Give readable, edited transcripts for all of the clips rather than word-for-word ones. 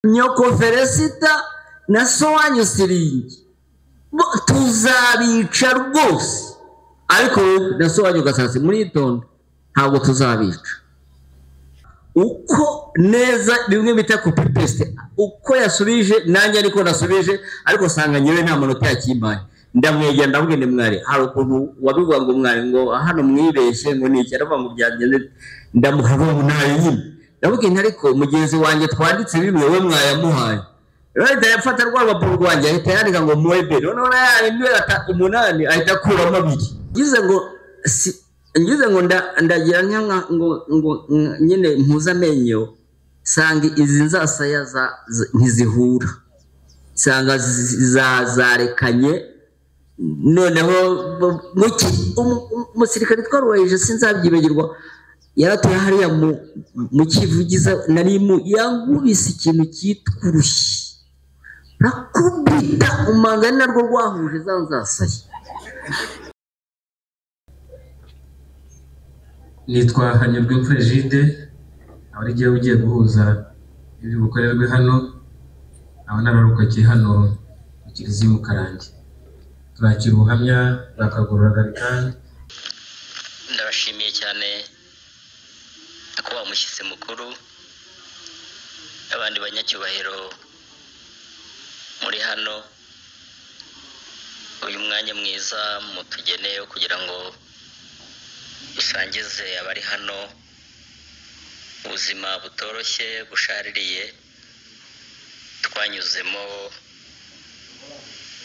Nyoko Feresita na so wanyu Siringi tuzabica rwose, ariko na so wanyu Gasasi muritonde, ntabwo tuzabica. Uko neza bimwe bita copy paste, uko yasubije nanjye ariko nasubije, ariko usanga nyewe nta manota yakimbaye. Ndamwegera ndamubwira nti mwari hari ukuntu wabivuga ngo mwari ngo hano mwibeshye ngo ni iki, aravuga ngo byagenze, ndamuha ngo nayo nyine. Ndamubwira nti ariko mugenzi wanjye twanditse bimwe we mwayamuhaye. Rero ahita yafata rwa rupapuro rwanjye ahita yandika ngo mwebere, noneho yandika 8 ahita akuramo 2. Ngize ngo si ngize ngo ndagira ngo ngo nyine mpuza amenyo, sanga izi nzasaya ntizihura, sanga zarekanye. Noneho umusirikare twaruhije sinzabyibagirwa, yaratuye hariya mu Kivugiza, nari mu yankubise ikintu cyitwa urushyi, rakubita umanga narwo rwahuje za nzasaya. Nitwa Hanyurwa Imfura Egide, aho ari jyewe ugiye guhuza ibi bukorerwe hano, aho nararokokiye hano mu Kiliziya Mukarange. Turakira ubuhamya bwa Kagorora Gallican. Ndabashimiye cyane kuba umushyitsi mukuru n'abandi banyacyubahiro muri hano, uyu mwanya mwiza mutugeneye kugira ngo dusangize abari hano ubuzima butoroshye bushaririye twanyuzemo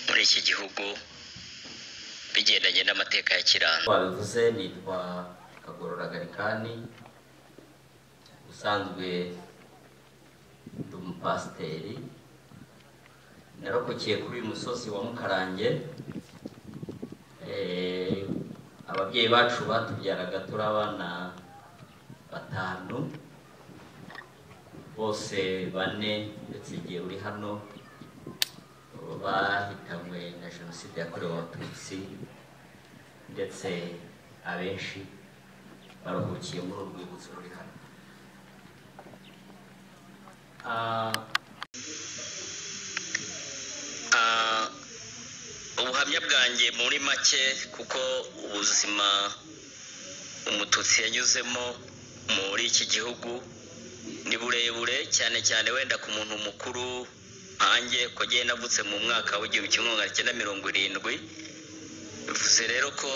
muri iki gihugu bigendanye n'amateka ya Kiranda. Wabivuze, nitwa Kagorora Gallican, usanzwe ndi umupasiteri, narokokeye kuri uyu musozi wa Mukarange. Ababyeyi bacu batubyaraga turi abana 5, bose 4 ndetse igihe uri hano bahitanywe na jenoside yakorewe Abatutsi, ndetse abenshi baruhukiye muri uru rwibutso ruri hano. Ubuhamya bwanjye muri make, kuko ubuzima Umututsi yanyuzemo muri iki gihugu ni burebure cyane cyane wenda ku muntu mukuru nkanjye, ko njye navutse mu mwaka w'1970, bivuze rero ko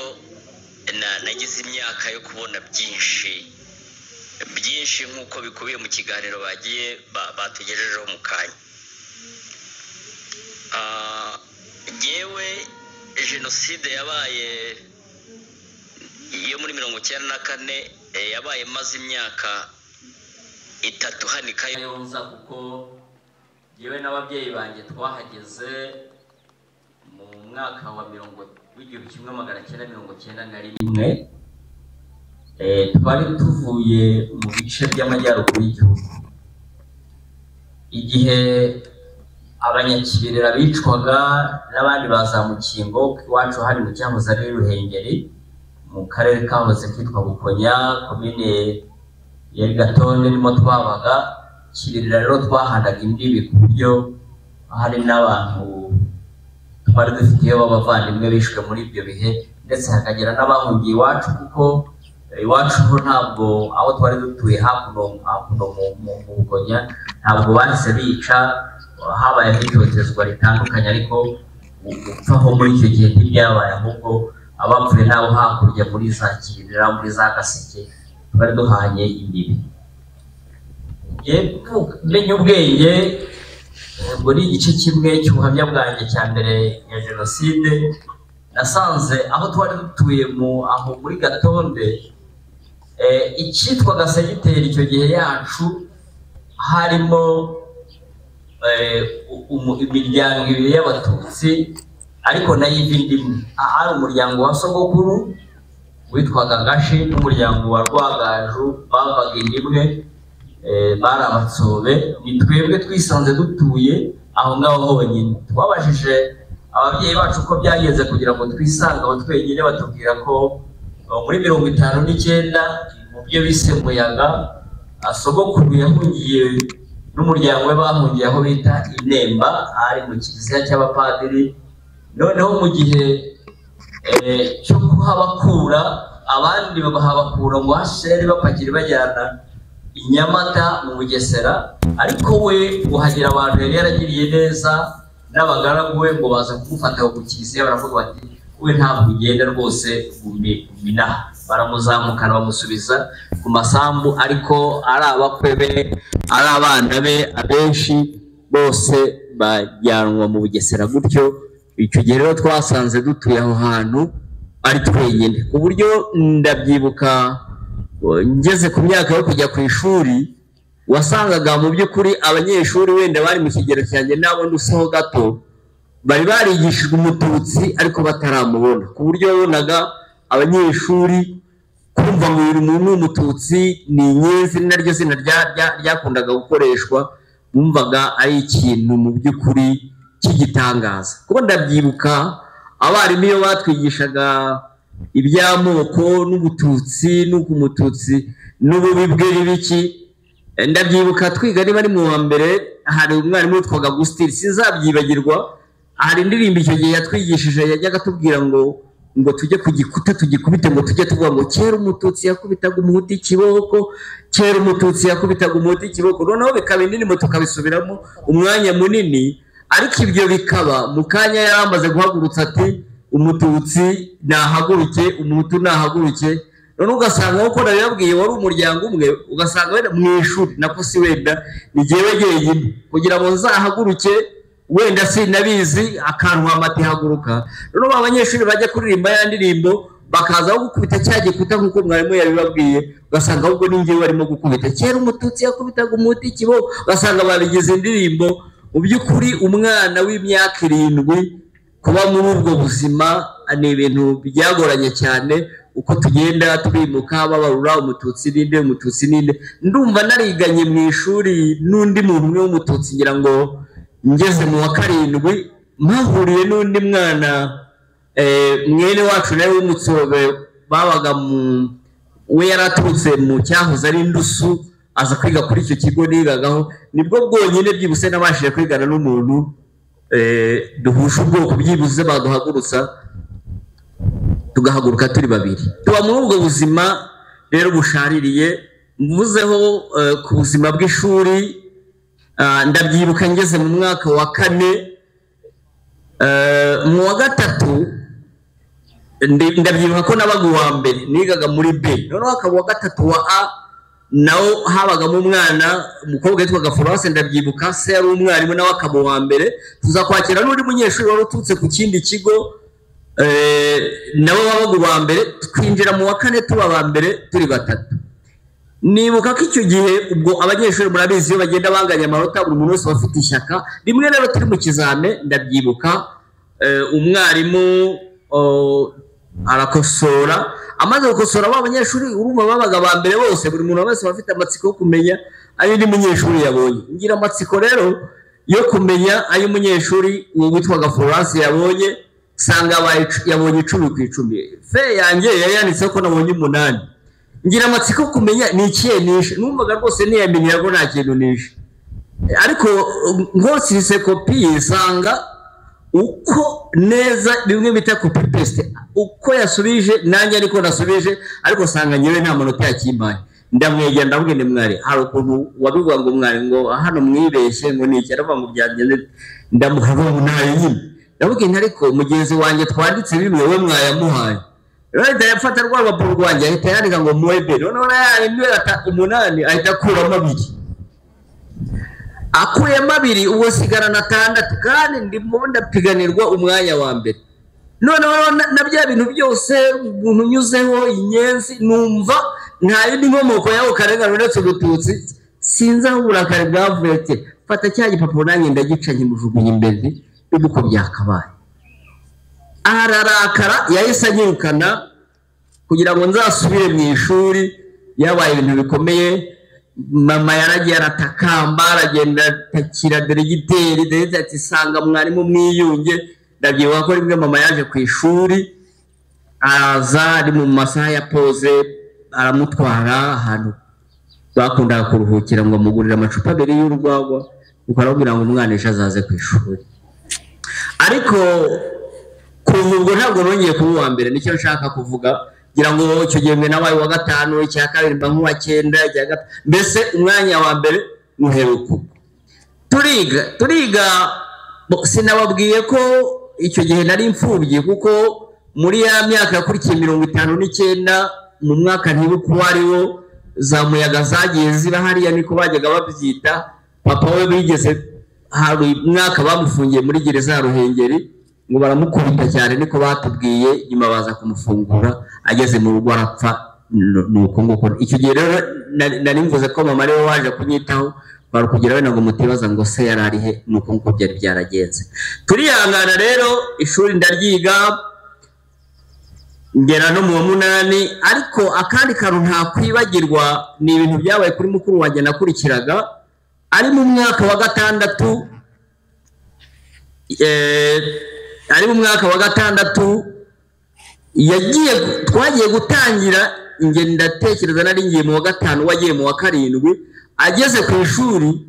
nagize imyaka yo kubona byinshi byinshi nk'uko bikubiye mu kiganiro bagiye batugejejeho mu kanya. Njyewe jenoside yabaye iyo muri 94, yabaye maze imyaka 3 hano i Kayonza, kuko njyewe n'ababyeyi banjye twahageze mu mwaka wa 1991. Twari tuvuye mu bice by'amajyaruguru y'igihugu, igihe abanyakibirira bicwaga n'abandi bazamukingo iwacu hari mu cyahoze ari Ruhengeri, mu karere kahoze kitwa Bukonya, komine ya Gatonde nimo twabaga. Kibirira rero twahanaga imbibi ku buryo hari n'abantu twari dufitiye b'abavandimwe bishwe muri ibyo bihe, ndetse hakagira n'abahungiye iwacu, kuko iwacu ho ntabwo aho twari dutuye hakuno hakuno mu Bukonya ntabwo bahise bica, habayeho itotezwa ritandukanye, ariko gupfaho muri icyo gihe ntibyabaye, ahubwo abapfuye nabo hakurya muri za Kibirira muri za Gaseke twari duhanye imbibi. Menya ubwenge muri igice kimwe cy'ubuhamya bwanjye cya mbere ya jenoside, nasanze aho twari dutuye mu aho muri Gatonde, icyitwaga segiteri icyo gihe yacu harimo imiryango 2 y'Abatutsi, ariko nayo iva indi imwe. Hari umuryango wa sogokuru witwaga Gashi n'umuryango wa Rwagaju, bavaga inda imwe, bari Abatsobe. Ni twebwe twisanze dutuye aho ngaho honyine. Twabajije ababyeyi bacu uko byagenze kugira ngo twisange aho twenyine, batubwira ko muri 59 mu byo bise Muyaga, sogokuru yahungiye n'umuryango we bahungiye aho bita Inemba, ari mu kiliziya cy'abapadiri. Noneho mu gihe cyo kuhabakura, abandi bahabakura ngo hashere bapakira bajyana i Nyamata mu Bugesera, ariko we ngo hagira abantu yari yaragiriye neza n'abagaragu be ngo baza kumufata ku kiliziya, baravuga bati we ntabwo ugenda rwose gumina. Baramuzamukana bamusubiza ku masambu, ariko ari abakwe be, ari abana be, abenshi bose bajyanwa mu Bugesera gutyo. Icyo gihe rero twasanze dutuye aho hantu ari twenyine, ku buryo ndabyibuka ngeze ku myaka yo kujya ku ishuri, wasangaga mu by'ukuri abanyeshuri wenda bari mu kigero cyanjye n'abo nduseho gato bari barigishijwe umututsi ariko bataramubona, ku buryo wabonaga abanyeshuri kumva ngo uyu muntu ni umututsi ni inyenzi, naryo zina ryakundaga gukoreshwa, bumvaga ari ikintu mu by'ukuri cy'igitangaza. Kuko ndabyibuka abarimu iyo batwigishaga iby'amoko n'ubututsi n'uko umututsi n'ububi bwe n'ibiki, ndabyibuka twiga niba ari mu wa mbere, hari umwarimu witwaga Agustin, sinzabyibagirwa. Hari indirimbo icyo gihe yatwigishije yajyaga atubwira ngo tujye ku gikuta tugikubite, ngo tujye tuvuga ngo kera umututsi yakubitaga umuhutu ikiboko, kera umututsi yakubitaga umuhutu ikiboko. Noneho bikaba indirimbo tukabisubiramo umwanya munini, ariko ibyo bikaba mu kanya yari amaze guhagurutsa ati umututsi nahaguruke, umuhutu nahaguruke. None ugasanga nkuko nabibabwiye wari umuryango umwe, ugasanga wenda mu ishuri nako si wenda ni jyewe jyenyine kugira ngo nzahaguruke, wenda sinabizi akantu amati haguruka. None abanyeshuri bajya kuririmba ya ndirimbo bakaza aho gukubita cya gikuta nkuko mwarimu yabibabwiye, ugasanga ahubwo ni njyewe barimo gukubita, kera umututsi yakubitaga umuhutu ikiboko, ugasanga babigize indirimbo. Mu by'ukuri umwana w'imyaka 7 kuba muri ubwo buzima ni ibintu byagoranye cyane, uko tugenda twimuka babarura umututsi ninde, umututsi ninde. Ndumva nariganye mu ishuri n'undi muntu umwe w'umututsi, ngira ngo ngeze mu wa 7 mpahuriye n'undi mwana mwene wacu nawe w'umutsobe, babaga mu we yaraturutse mu cyahoze ari Ndusu, aza kwiga kuri icyo kigo nigagaho. Nibwo bwonyine byibuse nabashije kwigana n'umuntu duhuje ubwoko, byibuze baduhagurutsa tugahaguruka turi babiri. Tuba muri ubwo buzima rero bushaririye. Mvuzeho ku buzima bw'ishuri, ndabyibuka ngeze mu mwaka wa 4, mu wa 3 ndabyibuka ko nabaga uwa mbere, nigaga muri B, noneho akaba uwa 3 wa A, nawo habagamo umwana umukobwa witwaga Florence, ndabyibuka se yari umwarimu nawe akaba uwa mbere. Tuza kwakira n'undi munyeshuri wari uturutse ku kindi kigo, nabo babaga uwa mbere, twinjira mu wa 4 tuba aba mbere turi batatu. Nibuka ko icyo gihe ubwo abanyeshuri murabizi iyo bagenda banganya amanota, buri muntu wese afite ishyaka rimwe. Rero turi mu kizame, ndabyibuka umwarimu arakosora, amaze gukosora ba banyeshuri urumva babaga ba mbere bose, buri muntu wese afite amatsiko yo kumenya ayo undi munyeshuri yabonye. Ngira amatsiko rero yo kumenya ayo umunyeshuri uwo witwaga Florence yabonye, sanga yabonye 10 ku 10. Fe yanjye yari yanditseho ko nabonye 8. Ngira amatsiko kumenya ni ikihe nishe, numvaga rwose ntiyamenyera ko nta kintu nishe, ariko nkosirise kopi nsanga uko neza bimwe bita copy paste, uko yasubije nanjye ariko nasubije, ariko nsanga nyewe nta manota yakimpaye. Ndamwegera ndamubwira nti mwari hari ukuntu wabivuga ngo mwari ngo hano mwibeshye ngo ni iki, aravuga ngo byagenze, ndamuha ngo nayo nyine. Ndamubwira nti ariko mugenzi wanjye twanditse bimwe we mwayamuhaye. Rero yafata rwa rupapuro rwanjye ahita yandika ngo mwebe, noneho yandika 8 ahita akuramo 2, akuyemo 2, ubwo sigarana 6, kandi ndimo ndapiganirwa umwanya wa mbere. Noneho na bya bintu byose umuntu unyuzeho inyenzi, numva nta yindi nkomoko yaho karengane uretse ubututsi. Sinzi aho uburakari bwavuye, ati fata cya gipapuro nanjye ndagica nkimujugunya imbere y'uko byakabaye. Ararakara, yahise anyirukana kugira ngo nzasubire mu ishuri. Yabaye ibintu bikomeye, mama yaragiye aratakamba, aragenda atakira deregiteri, ati sanga mwarimu mwiyunge. Ndabyibuka ko rimwe mama yaje ku ishuri, araza ari mu masaha ya pause, aramutwara ahantu Bakundaga kuruhukira ngo amugurire amacupa abiri y'urwagwa, kuko aramubwira ngo umwana ejo azaze ku ishuri. Ariko kuva ubwo ntabwo nongeye kuba uwa mbere, nicyo nshaka kuvuga. Ngira ngo icyo gihe mwe nabaye uwa gatanu, icya kabiri mba nk'uwa cyenda, icya gatatu, mbese umwanya wa mbere muheruka. Turiga, sinababwiye ko icyo gihe nari imfubyi, kuko muri ya myaka yakurikiye 59 mu mwaka ntibuka uwo ari wo, za muyaga zagiye ziba hariya, niko bajyaga babyita. Papa we bigeze hari umwaka bamufungiye muri gereza ya Ruhengeri, ngo baramukubita cyane, niko batubwiye. Nyuma baza kumufungura ageze mu rugo arapfa. Nuko nguko icyo gihe rero nari mvuze ko mama ariwe waje kunyitaho, bari kugira wenda ngo mutibaza ngo se yari ari he. Nuko nguko byari byaragenze. Turihangana rero, ishuri ndaryiga ngera no mu wa 8. Ariko akandi kantu ntakwibagirwa ni ibintu byabaye kuri mukuru wanjye nakurikiraga, ari mu mwaka wa gatandatu, ari mu mwaka wa gatandatu yagiye, twagiye gutangira, nge ndatekereza nari ngiye mu wa 5, wagiye mu wa 7. Ageze ku ishuri,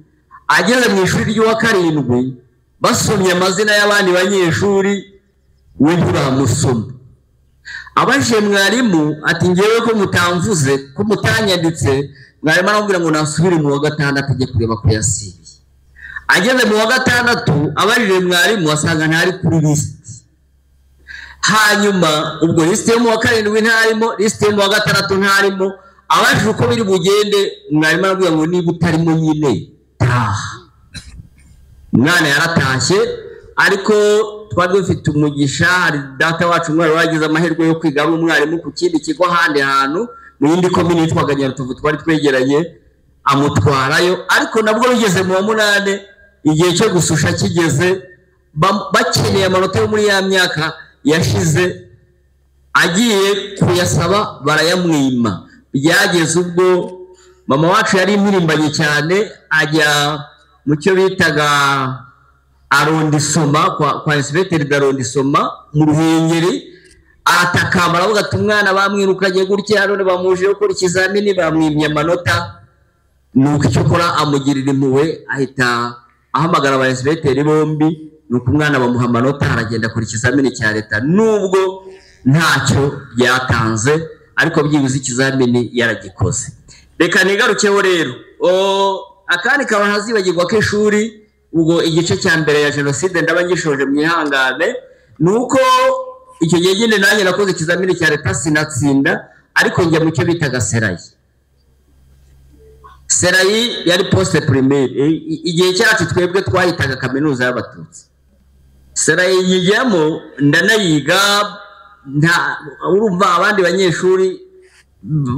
ageze mu ishuri ry'uwa 7, basomye amazina y'abandi banyeshuri, we ntibamusoma. Abajije mwarimu ati ngewe ko mutamvuze, ko mutanyanditse, mwarimu aramubwira ngo nasubire mu wa 6 ajye kureba ko yasibiye. Ageze mu wa 6 abajije mwarimu asanga ntari kuri lisiti. Hanyuma ubwo lisiti yo mu wa 7 ntarimo, lisiti yo mu wa 6 ntarimo. Abajije uko biri bugende, mwarimu aramubwira ngo niba utarimo nyine taha. Umwana yaratashye, ariko twari dufite umugisha, hari data wacu umwana wagize amahirwe yo kwiga ari umwarimu ku kindi kigo ahandi hantu mu yindi komini yitwaga Nyarutovu, twari twegeranye, amutwarayo. Ariko nabwo bigeze mu wa 8, igihe cyo gususha kigeze, bakeneye amanota yo muri ya myaka yashize, agiye kuyasaba barayamwima. Byageze ubwo mama wacu yari impirimbanye cyane, ajya mu cyo bitaga arondisoma kwa inspecteur d'arrondissement mu Ruhengeri, aratakamba aravuga ati umwana bamwirukanye gutya, none bamuje gukora ikizamini bamwimye amanota. Nuko icyo akora amugirira impuhwe, ahita ahamagara aba inspecteur bombi, nuko umwana bamuha amanota, aragenda akora ikizamini cya leta, nubwo ntacyo byatanze, ariko byibuze ikizamini yaragikoze. Reka nigarukeho rero, akandi kantu ntazibagirwa k'ishuri, ubwo igice cya mbere ya jenoside ndaba ngishoje mwihangane, nuko icyo gihe nyine nanjye nakoze ikizamini cya leta sinatsinda, ariko njya mu cyo bitaga serayi. Serayi yari poste primaire, igihe cyacu twebwe twahitaga kaminuza y'Abatutsi. Serayi yijyamo ndanayiga, urumva abandi banyeshuri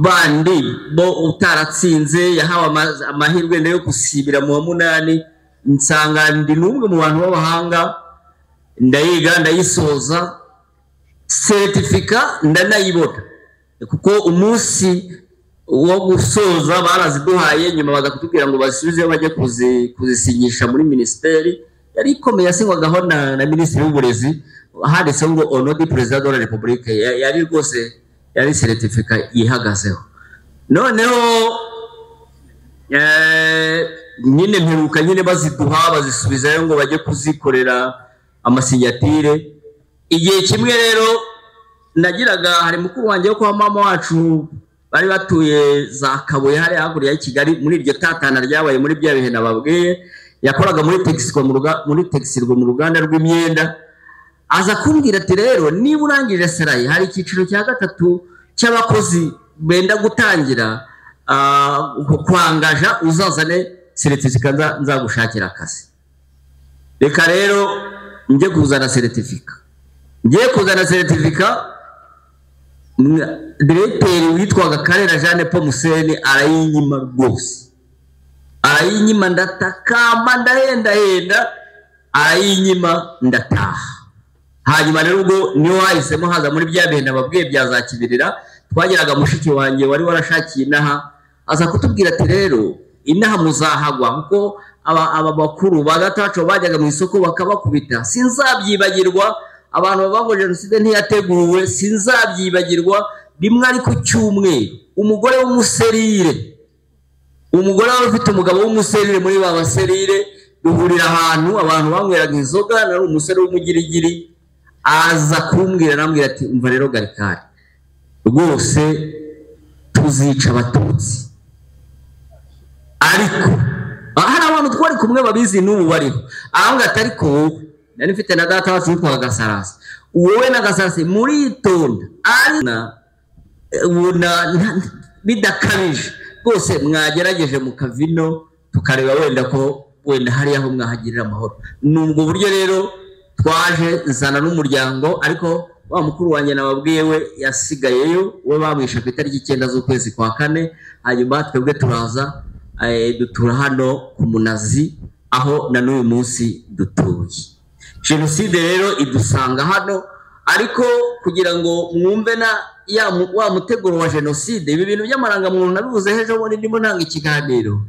bandi bo utaratsinze yahawe amahirwe yo gusibira mu wa 8, nsanga ndi n'umwe mu bantu b'abahanga, ndayiga ndayisoza, certificat ndanayibona, kuko umunsi wo gusoza baraziduhaye, nyuma baza kutubwira ngo basubize bajye kuzisinyisha muri ministeri yari ikomeye, yasinywagaho na minisitiri w'uburezi, handitseho ngo au nom du président de la République. Yari rwose yari certificat yihagazeho. Noneho nyine mperuka nyine baziduha, bazisubizayo ngo bajye kuzikorera amasinyatire. Igihe kimwe rero nagiraga, hari mukuru wanjye wo kwa mama wacu bari batuye za Kabuye hariya hakurya ya Kigali, muri iryo tatana ryabaye muri bya bihe nababwiye, yakoraga muri Texirwa mu ruganda rw'imyenda. Aza kumbwira ati rero niba urangije serayi, hari icyiciro cya 3 cy'abakozi benda gutangira kwangaja, uzazane certificat nzagushakira akazi. Reka rero njye kuzana certificat. Ngiye kuzana certificat, directeur witwaga Karera Jeanne Paul Museni arayinyima rwose, arayinyima, ndatakamba ndahendahenda, arayinyima, ndataha. Hanyuma rero ubwo niho hahisemo haza muri bya bihe nababwiye bya za Kibirira, twageraga mushiki wanjye wari warashakiye inaha, aza kutubwira ati rero inaha muzahagwa, kuko aba bakuru ba datacu bajyaga mu isoko bakabakubita. Sinzabyibagirwa, abantu bavuga jenoside ntiyateguwe, sinzabyibagirwa. Rimwe ari ku cyumweru, umugore w'umuserire Umugore wari ufite umugabo w'umuserire muri ba baserire, duhurira ahantu abantu banyweraga inzoga, nari umusore w'umugirigiri, aza kumbwira arambwira ati umva rero Garikari, rwose tuzica abatutsi, ariko hari abantu twari kumwe babizi n'ubu bariho. Arambwira ati ariko wowe, nari mfite na data wacu witwaga Gasarasi, wowe na Gasarasi muritonda, bidakabije rwose mwagerageje mu kavino tukareba wenda ko wenda hari aho mwahagirira amahoro. Ni ubwo buryo rero twaje nzana n'umuryango, ariko wa mukuru wanjye nababwiye we yasigayeyo, we bamwishe ku itariki 9 z'ukwezi kwa 4, hanyuma twebwe turaza dutura hano ku Munazi aho na n'uyu munsi dutuye. Jenoside rero idusanga hano, ariko kugira ngo mwumve na wa muteguro wa jenoside, ibi bintu by'amarangamuntu nabivuze ejo bundi ndimo ntanga ikiganiro.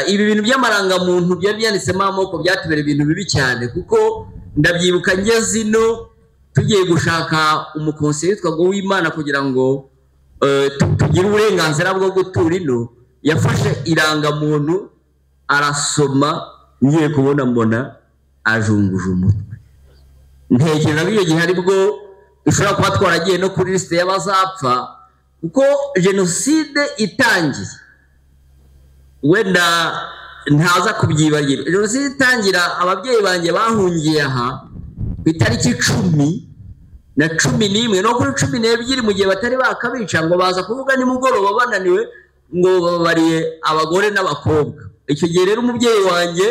Ibi bintu by'amarangamuntu byari byanditsemo amoko byatubera ibintu bibi cyane, kuko ndabyibuka ngeze ino tugiye gushaka umukonseye witwaga Uwimana kugira ngo tugire uburenganzira bwo gutura ino, yafashe irangamuntu arasoma, ngiye kubona mbona ajunguje umutwe. Ntekereza ko icyo gihe aribwo dushobora kuba twaragiye no kuri lisite y'abazapfa, kuko jenoside itangiye wenda ntaza kubyibagirwa. Jenoside itangira ababyeyi banjye bahungiye aha ku itariki 10 na 11 no kuri 12, mu gihe batari bakabica, ngo baza kuvuga nimugoroba bananiwe ngo babariye abagore n'abakobwa. Icyo gihe rero umubyeyi wanjye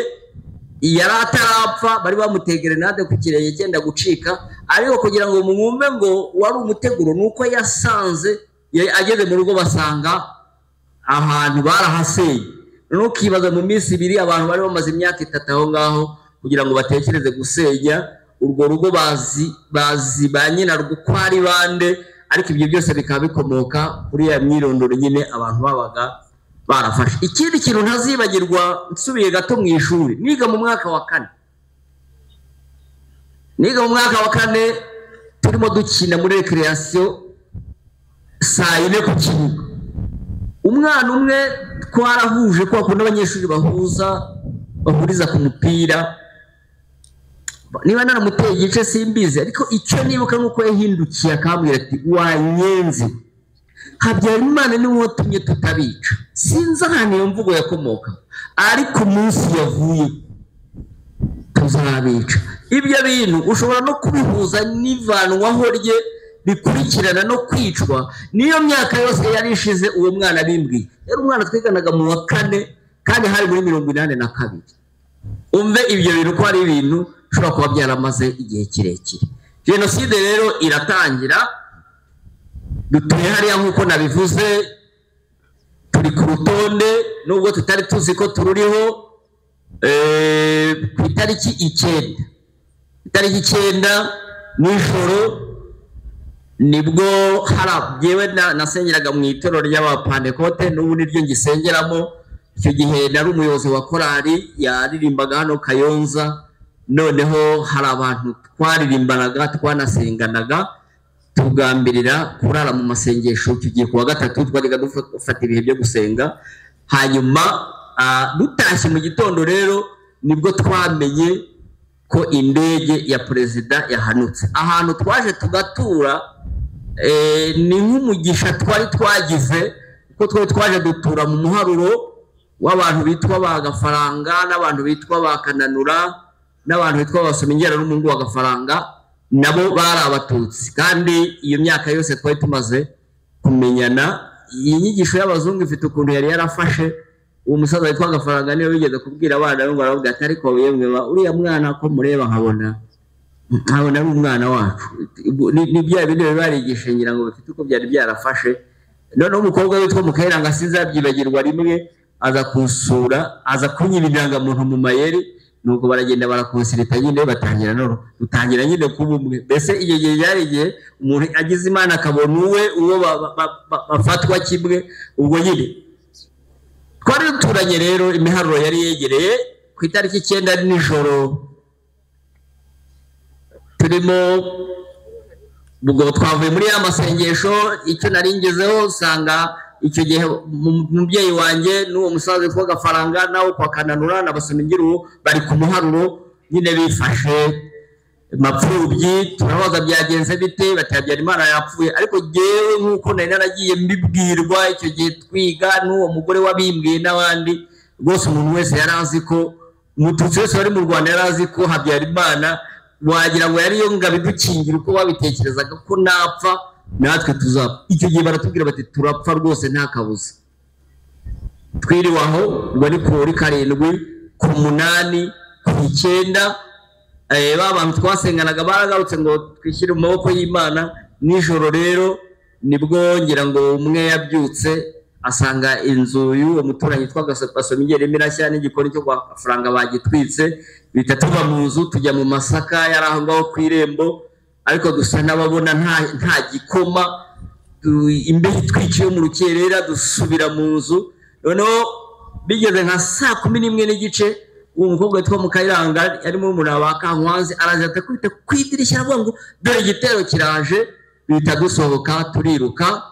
yari atarapfa, bari bamuteye grenade ku kirenge cyenda gucika, ariko kugira ngo mwumve ngo wari umuteguro nuko yasanze ageze mu rugo basanga ahantu barahasenye. Nukibaza mu minsi 2 abantu bari bamaze imyaka 3 aho ngaho kugira ngo batekereze gusenya urwo rugo, bazi ba nyina ko ari bande, ariko ibyo byose bikaba bikomoka kuri ya myirondoro nyine abantu babaga barafashe. Ikindi kintu ntazibagirwa, nsubiye gato mu ishuri, niga mu mwaka wa 4, niga mu mwaka wa 4 turimo dukina muri recreation saa 4 ku kibuga. Umwana umwe twarahuje kwa kundi abanyeshuri bahuriza ku mupira, niba naramuteye igice simbizi, ariko icyo nibuka nuko yahindukiye akambwira ati wanyenze, Habyarimana niwe watumye tutabica. Sinzi ahantu iyo mvugo yakomoka, ariko umunsi yavuye tuzabica. Ibyo bintu ushobora no kubihuza n'ivanwaho rye bikurikirana no kwicwa. Niyo myaka yose yari ishize uwo mwana bimbwiye. Yari umwana twiganaga mu wa 4 kandi hari muri 82. Umve ibyo bintu ko ari ibintu ushobora kuba byaramaze igihe kirekire. Jenoside rero iratangira, dutuye hariya nk'uko nabivuze, turi ku rutonde nubwo tutari tuzi ko tururiho. Ku itariki 9, itariki 9 nijoro nibwo harabyewe nasengeraga mu itorero ry'abapantekote, n'ubu niryo ngisengeramo. Icyo gihe nari umuyobozi wa korali yaririmbaga hano Kayonza, noneho hari abantu twaririmbanaga twanasenganaga, tugambirira kurara mu masengesho. Icyo gihe kuwa 3 twajyaga dufata ibihe byo gusenga, hanyuma dutashye mu gitondo rero nibwo twamenye ko indege ya perezida yahanutse. Ahantu twaje tugatura ni nk'umugisha twari twagize, kuko twari twaje dutura mu muharuro w'abantu bitwa ba Gafaranga n'abantu bitwa ba Kananura n'abantu bitwa Basomingera n'umuhungu wa Gafaranga, nabo bari abatutsi. Kandi iyo myaka yose twari tumaze kumenyana, iyi nyigisho y'abazungu ifite ukuntu yari yarafashe. Uwo musaza witwa Gafaranga niwe wigeze kubwira abana be ngo arababwira ati ariko yemwe uriya mwana ko mureba nkabona ari umwana wacu. Ni bya bindi barigishe ngira ngo bafite uko byari byarafashe. Noneho umukobwa witwa Mukayiranga sinzabyibagirwa rimwe, aza kunsura, aza kunyiba indangamuntu mu mayeri, nuko baragenda barakonsilita nyine, batangira noro dutangira nyine kuba umwe. Mbese iyo gihe byari igihe umuntu agize Imana akabona uwe uwo bafatwa kimwe. Ubwo nyine twari duturanye rero, imiharuro yari yegereye. Ku itariki 9 nijoro turimo ubwo twavuye muri ya masengesho, icyo nari ngezeho usanga Icyo gihe umubyeyi wanjye n'uwo musaza witwa Gafaranga nawe kwa Kananura na Basomingiro bari ku muharuro nyine bifashe mapfubyi. Turabaza byagenze bite, bati Habyarimana yapfuye. Ariko jyewe nk'uko nari naragiye mbibwirwa icyo gihe twiga n'uwo mugore wabimbwiye n'abandi rwose, umuntu wese yari azi ko umututsi wese wari mu Rwanda yari azi ko Habyarimana wagira ngo yari yo ngabo idukingira, uko babitekerezaga ko napfa natwe tuzapfa. Icyo gihe baratubwira bati turapfa rwose nta kabuza. Twiriwe aho ubwo ni kuri 7, ku 8, ku 9, ba bantu twasenganaga baragarutse ngo twishyire mu maboko y'Imana. Nijoro rero nibwo ngira ngo umwe yabyutse asanga inzu y'uwo muturanyi witwa Basomingeri irimo irashya n'igikoni cyo kwa Faranga bagitwitse. Bihita tuva mu nzu tujya mu masaka yari aho ngaho ku irembo, ariko dusa n'ababona nta gikoma, imbeho itwikiye mu rukerera, dusubira mu nzu. Noneho bigeze nka saa 11:15, uwo mukobwa witwa Mukayiranga yari murumuna wa Kankwanzi araza atakubita ku idirishya aravuga ngo dore igitero kiraje. Bihita dusohoka turiruka.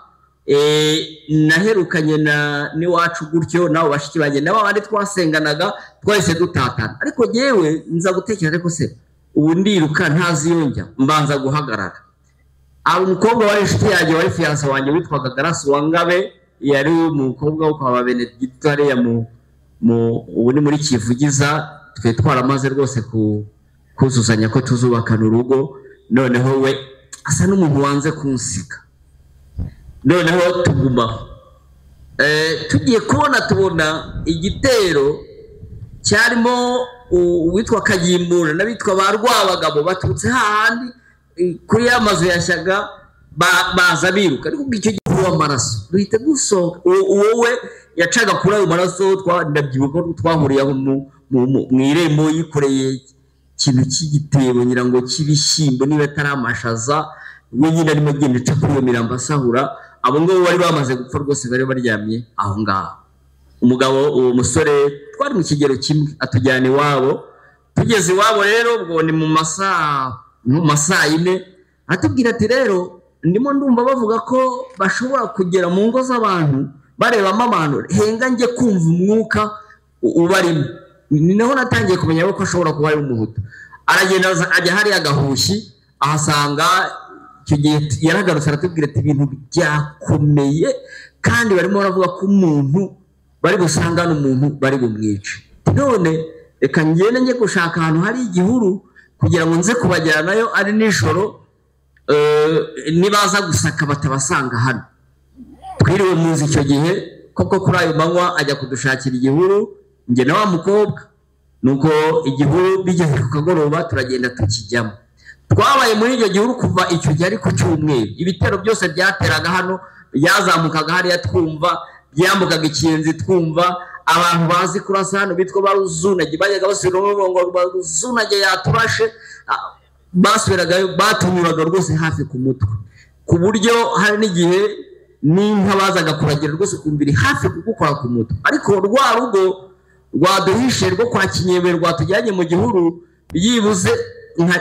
Naherukanye na n'iwacu gutyo, nabo bashiki banjye nabo abandi twasenganaga twahise dutatana. Ariko jyewe nza gutekereza, ariko se ubu ndiruka ntazi iyo njya, mbanza guhagarara. Umukobwa wari inshuti yanjye wari fiyanse wanjye witwaga Garasi Wangabe, yari umukobwa wo kwa Benedicto hariya ubu ni muri Kivugiza. Twe twaramaze rwose kuzuzanya ko tuzubakana urugo. Noneho we asa n'umuntu wanze kunsiga, noneho tugumaho. Tugiye kubona tubona igitero cyarimo uwitwa Kagimbura n'abitwa ba Rwabagabo baturutse hahandi kuri ya mazu yashyaga, baza biruka. Ariko icyo gihe w'amaraso duhita dusohoka. Uwo we yacaga kuri ayo maraso, ndabyibuka ko twahuriye aho mu irembo yikoreye ikintu cy'igitebo ngira ngo cy'ibishyimbo niba atari amashaza, we nyine arimo agenda aca kuri iyo mirambo asahura. Abo ngabo bari bamaze gupfa rwose, bari baryamye aho ngaho. Umugabo uwo musore twari mu kigero kimwe atujyana iwabo. Tugeze iwabo rero ubwo ni mu masaa 4, atubwira ati rero ndimo ndumva bavuga ko bashobora kugera mu ngo z'abantu barebamo abantu, henga njye kumva umwuka ubarimo. Ni naho natangiye kumenya ko ashobora kuba ari umuhutu. Aragenda ajya hariya Gahushyi ahasanga. Icyo gihe yaragarutse aratubwira ati ibintu byakomeye kandi barimo baravuga ko umuntu bari busangane umuntu bari bumwice. None reka ngende njye gushaka ahantu hari igihuru kugira ngo nze kubajyanayo ari nijoro, nibaza gusaka batabasanga hano. Twiriwe mu nzu icyo gihe koko kuri ayo manywa ajya kudushakira igihuru, njye na wa mukobwa. Nuko igihuru bigeze ku kagoroba turagenda tukijyamo. Twabaye muri icyo gihuru kuva icyo gihe ari ku cyumweru. Ibitero byose byateraga hano byazamukaga hariya twumva, byambukaga ikinzi twumva. Abantu bazi kurasa hano bitwa ba Ruzunage bajyaga basubira ngo ba Ruzunage yaturashe, basubiragayo batunyuraga rwose hafi ku mutwe, ku buryo hari n'igihe n'inka bazaga kuragira rwose ukumva iri hafi kugukora ku mutwe. Ariko rwa rugo rwaduhishe rwo kwa Kinyebe rwatujyanye mu gihuru, byibuze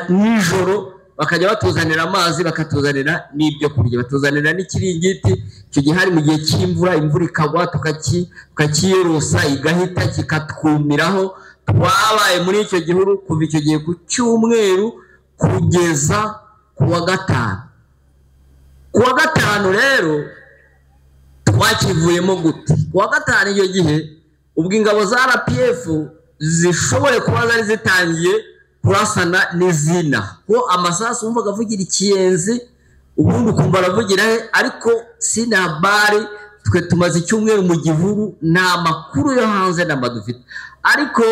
nijoro bakajya batuzanira amazi, bakatuzanira n'ibyo kurya, batuzanira n'ikiringiti. Icyo gihe hari mu gihe cy'imvura, imvura ikagwa tukakiyorosa igahita kikatwumiraho. Twabaye muri icyo gihuru kuva icyo gihe ku cyumweru kugeza ku wa 5. Ku wa 5 rero twakivuyemo gute? Ku wa 5 icyo gihe ubwo ingabo za RPF zishobore kuba zari zitangiye kurasana n'izina, ko amasasu wumvaga avugira ikiyenzi ubundi ukumva aravugira he, ariko sinabari. Twe tumaze icyumweru mu gihuru nta makuru yo hanze namba dufite. Ariko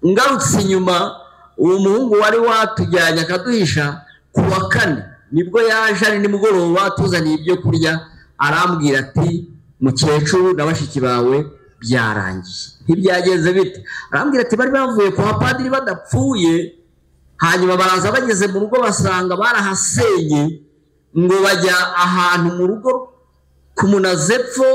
ngarutse inyuma, uwo muhungu wari watujyanye akaduhisha ku wa 4 nibwo yaje ari nimugoroba tuzaniye ibyo kurya, arambwira ati mukecuru na bashiki bawe byarangiye. Ntibyagenze bite? Arambwira ati bari bavuye kwa padiri badapfuye, hanyuma baraza bageze mu rugo basanga barahasenye, ngo bajya ahantu mu rugo ku Munazepfo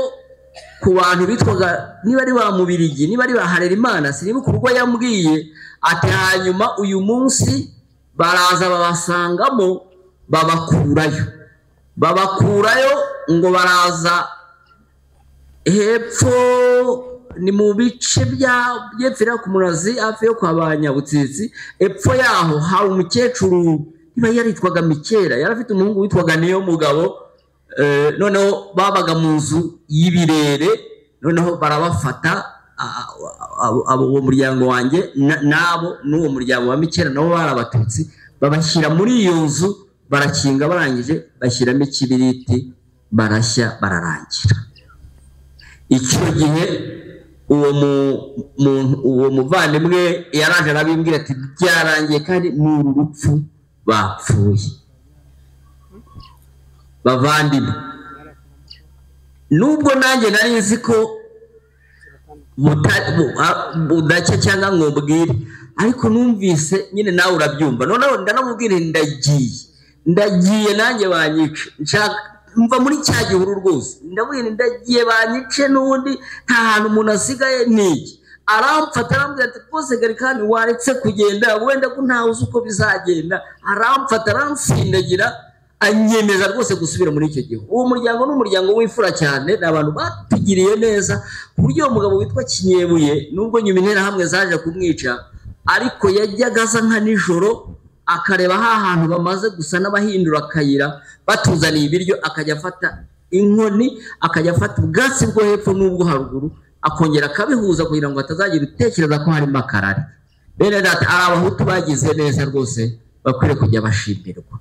ku bantu bitwaga niba ari ba Mubirigi niba ari ba Harerimana, sinibuka urugo yambwiye. Ati hanyuma uyu munsi baraza babasangamo babakurayo ngo baraza Hepfo ni mu bice byepfira ku Murazi hafi yo kwa ba Nyabutsitsi. Epfo yaho hari umukecuru niba yaritwaga Mikera, yari afite umuhungu witwaga Niyo Mugabo. Noneho babaga mu nzu y'ibirere, noneho barabafata abo muryango wanjye nabo n'uwo muryango wa Mikera nabo bari Abatutsi, babashyira muri iyo nzu barakinga, barangije bashyiramo ikibiriti barashya bararangira. Icyo gihe uwo muntu, uwo muvandimwe yaraje arabimbwira ati byarangiye kandi ni urupfu bapfuye. Bavandimwe, nubwo nanjye nari nzi ko budacya cyangwa ngo mbwire, ariko numvise nyine nawe urabyumva. Noneho ndanamubwira ndagiye nanjye banyice, nshaka mva muri cya gihuru rwose, ndabwira ndagiye banyice n'ubundi nta hantu umuntu asigaye niki. Aramfata arambwira ati rwose Gallican waretse kugenda, wenda ko ntawe uzi uko bizagenda. Aramfata aransindagira anyemeza rwose gusubira muri icyo gihugu. Uwo muryango ni umuryango w'imfura cyane, ni abantu batugiriye neza, ku buryo uwo mugabo witwa Kinyebuye nubwo nyuma interahamwe zaje kumwica, ariko yajyaga aza nka nijoro akareba ha hantu bamaze gusa n'abahindura akayira batuzaniye ibiryo, akajya afata inkoni, akajya afata ubwatsi bwo hepfo n'ubwo haruguru, akongera akabihuza kugira ngo hatazagira utekereza ko harimo akarari. Bene data, ari Abahutu bagize neza rwose, bakwiriye kujya bashimirwa.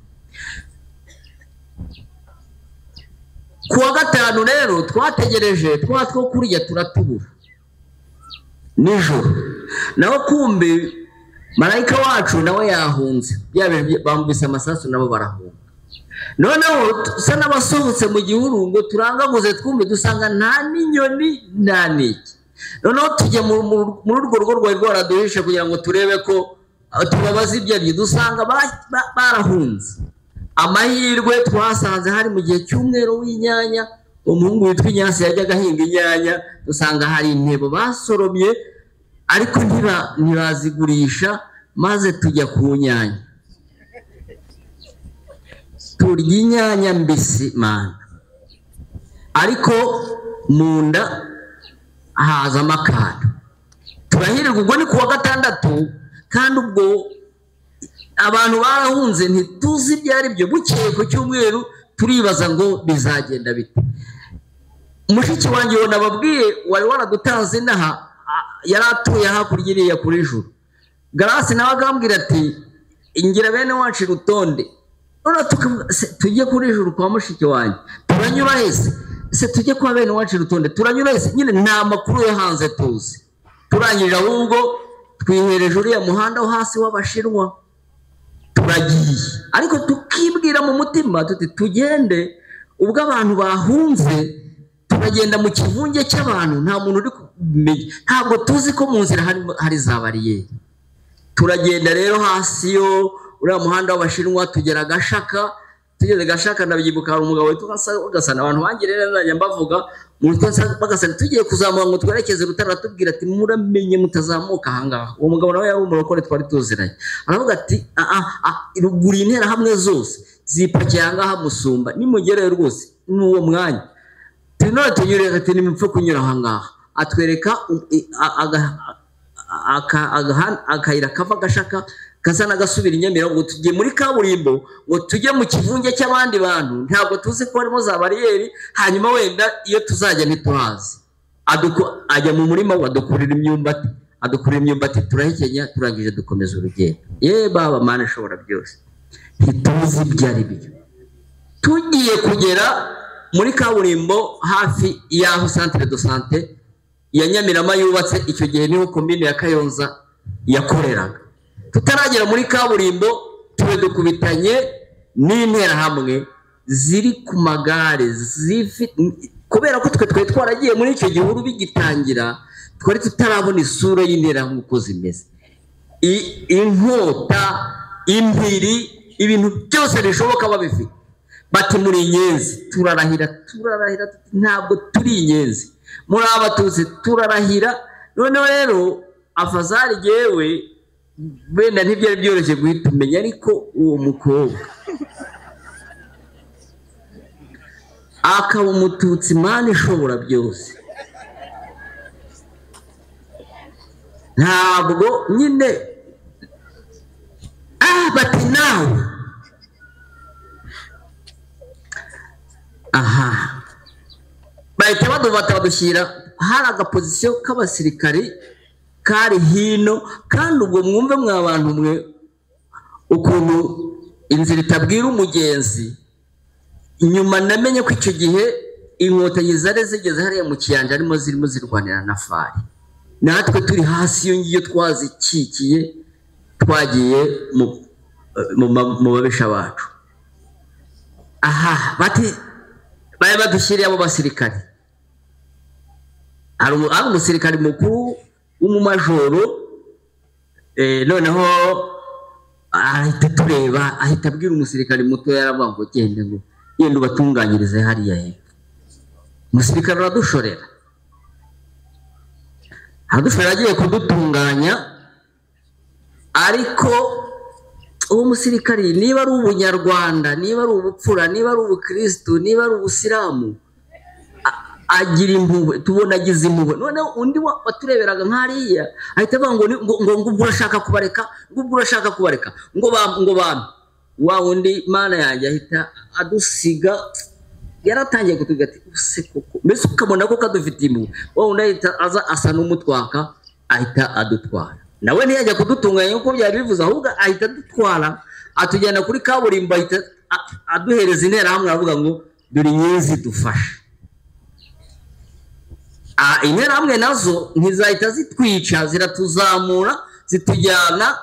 Ku wa gatanu rero twategereje twa two kurya turatubura nijoro, naho kumbe marayika wacu nawe yahunze, bambise amasasu nabo barahunga. Noneho dusa n'abasohotse mu gihuru ngo turangaguze twumve, dusanga nta n'inyoni nta n'iki. Noneho tujya muri urwo rugo rwari rwaraduhishe kugira ngo turebe ko tubabaza ibyo aribyo, dusanga barahunze. Amahirwe twasanze hari mu gihe cy'umwero w'inyanya, umuhungu witwa Inyasi yajyaga ahinga inyanya, dusanga hari intebo basoromye ariko ntibazigurisha, maze tujya ku nyanya turya inyanya mbisi mana, ariko mu nda hazamo akantu. Turahirwa. Ubwo ni ku wa gatandatu, kandi ubwo abantu barahunze ntituzi ibyo ari byo. Bukeye ku cyumweru turibaza ngo bizagenda bite. Mushiki wanjye uwo nababwiye wari waradutanze inaha, yari atuye hakurya iriya kuri Juru. Garasi nawe akambwira ati ingira bene wacu irutonde, tujye kuri Juru kwa mushiki wanjye, turanyura hese se, tujye kwa bene wacu irutonde, turanyura hese. Nyine nta makuru yo hanze tuzi. Turangije ahubwo twihereje uriya muhanda wo hasi w'Abashinwa, turagiye. Ariko tukibwira mu mutima tuti tugende, ubwo abantu bahunze turagenda mu kivunge cy'abantu, nta muntu uri kumenya, ntabwo tuzi ko mu nzira hari za bariyeri. Turagenda rero hasi yo uriya muhanda w'Abashinwa, tugera Gashaka. Tugeze Gashaka ndabyibuka, hari umugabo witwa Gasana, abantu bangirira neza mbavuga Bagasana, tugiye kuzamuka ngo twerekeze Rutare, aratubwira ati muramenye mutazamuka ahangaha. Uwo mugabo nawe yari umurokore twari tuziranye, aravuga ati ruguru interahamwe zose zipakiye ahangaha musumba, nimugereyo rwose n'uwo mwanya none tunyure, ati nimupfe kunyura ahangaha. Atwereka akayira kava Gashaka kasa n'agasubira i Nyamirambo, ngo tujye muri kaburimbo, ngo tujye mu kivunge cy'abandi bantu, ntabwo tuzi ko harimo za bariyeri, hanyuma wenda iyo tuzajya ntituhazi. Ajya mu murima adukurira imyumbati, adukurira imyumbati turahekenya, turangije dukomeza urugendo. Ye baba Mana ishobora byose, ntituzi ibyo ari byo. Tugiye kugera muri kaburimbo hafi y'aho centre de santé ya Nyamirama yubatse, icyo gihe niho komine ya Kayonza yakoreraga. Tutaragera muri kaburimbo tube dukubitanye n'interahamwe ziri ku magare, kubera ko twe twari twaragiye muri icyo gihuru bigitangira, twari tutarabona isura y'interahamwe uko zimeze, inkota, impiri, ibintu byose bishoboka babifite. Bati muri inyenzi, turarahira, turarahira, ntabwo turi inyenzi, muri Abatutsi turarahira. Noneho rero afazari yewe wenda ntibyari byoroshye guhita umenya, ariko uwo mukobwa akaba Umututsi, Mana ishobora byose. Ntabwo nyine bati nawe aha bahita badufata badushyira hari agapozisiyo k'abasirikari kari hino. Kandi ubwo mwumve mwa bantu mwe ukuntu inzira itabwira umugenzi. Nyuma namenye ko icyo gihe inkotanyi zari zigeze hariya mu kiyanja arimo zirimo zirwanira na fari, natwe turi hasi iyo ngiyo twazikikiye twagiye mu babisha bacu. Aha bati bari badushyiriye abo basirikari. Hari umusirikari mukuru w'umumajoro, noneho ahita tureba, ahita abwira umusirikari muto yaravuga ngo genda ngo genda ubatunganyirize hariya hepfo. Umusirikare aradushorera, agiye kudutunganya. Ariko uwo musirikari niba ari ubunyarwanda, niba ari ubupfura, niba ari ubukristu, niba ari ubusilamu, agira impuhwe, tubona agize impuhwe. Noneho undi watureberaga nk'ariya ahita avuga ngo ngo ngo urashaka kubareka, ngo urashaka kubareka, ngo bampe. Wa wundi mana yanjye ahita adusiga, yaratangiye kutubwira ati use koko, mbese ukabona ko kadufitiye impuhwe. Wa wundi ahita aza asa n'umutwaka, ahita adutwara. Nawe ntiyajya kudutunganya nk'uko byari bivuze, ahubwo ahita adutwara atujyana kuri kaburimbo, ahita aduhereza interahamwe aravuga ngo dore inyenzi dufashe. Interahamwe nazo ntizahita zitwica, ziratuzamura zitujyana